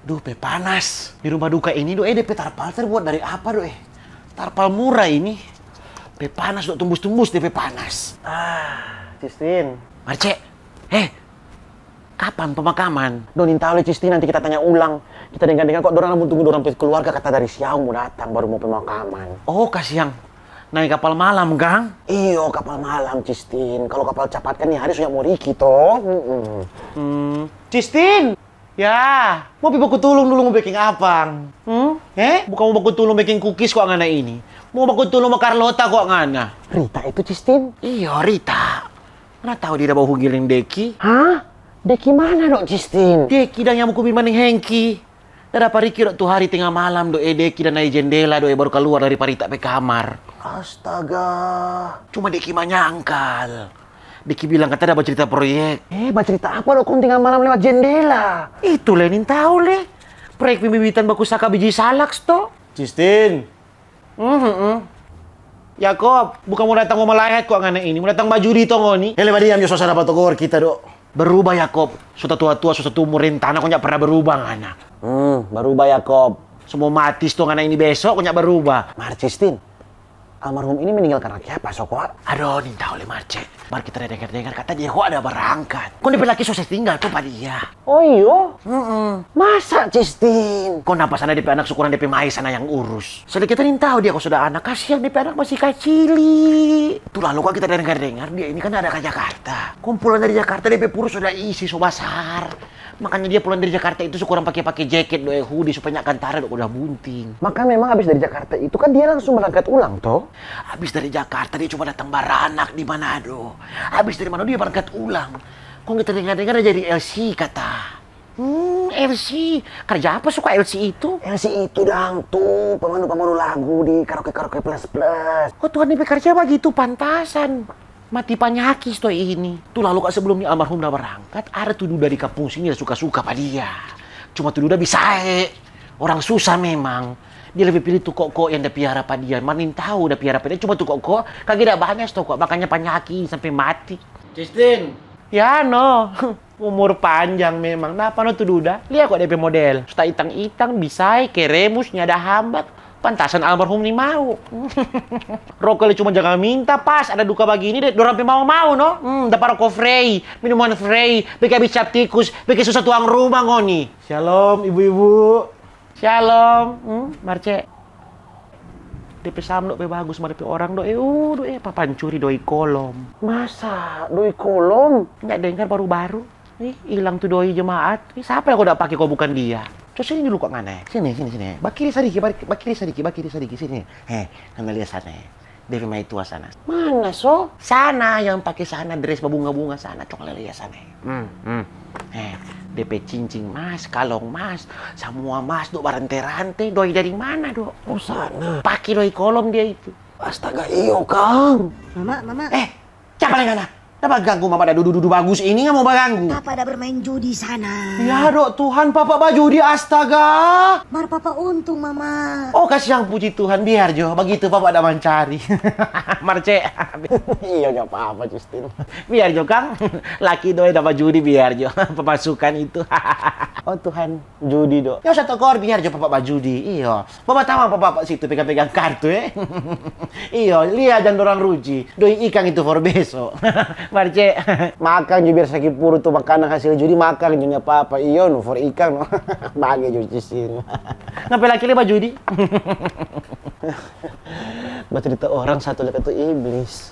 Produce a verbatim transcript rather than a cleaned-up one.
Duh, pe panas. Di rumah duka ini, do, eh, de pe tarpal terbuat dari apa, do, eh? Tarpal murah ini. Pe panas, do, tumbus-tumbus de pe panas. Ah, Justin. Marce, eh, kapan pemakaman? Do nintau le, Justin, nanti kita tanya ulang. Kita dengar-dengar kok dorang mo tunggu dorang pe keluarga kata dari siang mo datang baru mo pemakaman. Oh, kasiang. Nae kapal malam, kang? Iyo, kapal malam, Justin. Kalo kapal capat kan ni hari sudah mo riki, to? Mm-mm. Hmm. Justin! Ya, mo pi baku tulung dulu mo beking apang. Hmm? Eh? Bukan mo baku tulung beking kukis kwa ngana ini. Mo baku tulung mo Carlota kwa ngana. Rita itu, Justin? Iyo, Rita. Mana tau dia da bawa hugi deng Deki? Hah? Deki mana, dok, Justin? Deki dang yang mo kubin maning Hengki. Da dapa riki, dok, tu hari tenga malam, dok, eh, Deki da nae jendela, dok, eh, baru kaluar dari pa Rita pe kamar. Astaga. Cuma Deki manyangkal. Deki bilang kata da bacerita proyek. Eh, bacerita apa, dok, kong tenga malam lewat jendela? Itu le nintau le. Proyek pembibitan baku saka biji salak, sto. Justin. Mhm. Yakob, bukan mo datang mo malaehat kwa ngana ini, mo datang bajudi to ngoni. Hele, badiam jo, so sapa togor kita, do. Berubah, Yakob. So tatua-tua, so satu umur deng tana, ko nya pernah berubah ngana. Hmm, berubah, Yakob. So mo mati sto ngana ini beso, ko nya berubah. Mar Justin, almarhum ini meninggal karena kiapa, so kwa? Adoh, nintau le, Marce. Mar kita da dengar-dengar kata dia kwa ada berangkat. Kong de pe laki so se tinggal tu pa dia. Oh iyo? Mm-mm. Masa, Justin? Kong napa sana de pe anak, so kurang de pe mai sana yang urus. Soalnya kita nintau dia ko so ada anak, kasiang de pe anak masih kacili. Tu lalu kwa kita dengar-dengar dia ini kan ada ka Jakarta. Kong pulang dari Jakarta de pe purus so da isi, so basar. Makanya dia pulang dari Jakarta itu so kurang pake-pake jaket, do, eh, hoodie, supaya nya kantara, do, ko da bunting. Maka memang abis dari Jakarta itu kan dia langsung berangkat ulang, to? Abis dari Jakarta dia cuma datang baranak di Manado. Abis dari Manado dia berangkat ulang. Kong kita dengar-dengar dia jadi L C kata. Hmm, L C. Kerja apa suka L C itu? L C itu dang, tu pemandu-pemandu lagu di karaoke-karaoke plus-plus. Oh, Tuhan, dia pe kerja bagitu, pantasan mati panyaki sto ini. Tu lalu, Kak, sebelum ni almarhum da barangkat, ada tu duda di kampung sini da suka-suka pa dia. Cuma tu duda bisae, orang susah memang. Dia lebe pili tu koko yang da piara pa dia. Mar nintau da piara pa dia, cuma tu koko, kage da banya sto kwa, makanya panyaki sampe mati. Justin. Ya, no. Umur panjang memang. Napa no tu duda? Lia kwa de pe model. Sta itang-itang, bisae, keremus, nyanda hambak. Pantasan almarhum ni mau. Roko le cuma jaga minta, pas ada duka bagini de, dorang pe mau-mau, no? Hmm, dapa roko frei, minuman frei, beking abis cap tikus, beking susah tuang rumah ngoni. Shalom, ibu-ibu. Shalom. Hmm, Marce. De pe saham do pe bagus, mar de pe orang do, eh, uh, do, eh, papancuri doi kolom. Masa? Doi kolom? Nya dengar baru-baru. Ih, ilang tu doi jemaat. Ih, sapa yang ko da pake ko bukan dia? Co sini dulu kwa ngana, eh. Sini, sini, sini. Bakiri sadiki, bak-, bakiri sadiki, bakiri sadiki, sini. He, ngana lia sana, eh. De pe maitua sana. Mana, so? Sana, yang pake sana, dress babunga-bunga sana. Coba lia sana, eh. Hmm, hmm. Eh, de pe cincin mas, kalong mas, samua mas, do, barante-rante. Doi dari mana, do? Oh, sana. Pake doi kolom dia itu. Astaga, iyo, kang. Mama, mama. Eh, Capa lei ngana? Napa ganggu mama da dudu-dudu bagus ini, nggak mau baganggu? Papa da bermain judi sana. Ya, dok Tuhan, papa bajudi, astaga. Mar papa untung, mama. Oh, kasiang, puji Tuhan, biar jo. Bagitu papa da mancari. Marce. Iyo, nggak apa-apa, Justin. Biar jo, kang. Laki doi da bajudi, biar jo. Pemasukan itu. Oh, Tuhan. Judi, do. Ya usah tokor, biar jo papa bajudi. Iyo. Bawa tamang papa situ pegang-pegang kartu, eh. Iyo, lia jang dorang ruji. Doi ikang itu for beso. Marce. Makang jo biar saki puru tu makanan hasil judi, makang jo, nya papa. Iyo, no, for ikang, no. Bage jo di sini. Ngape laki le bajudi? Bacerita orang satu lek itu iblis.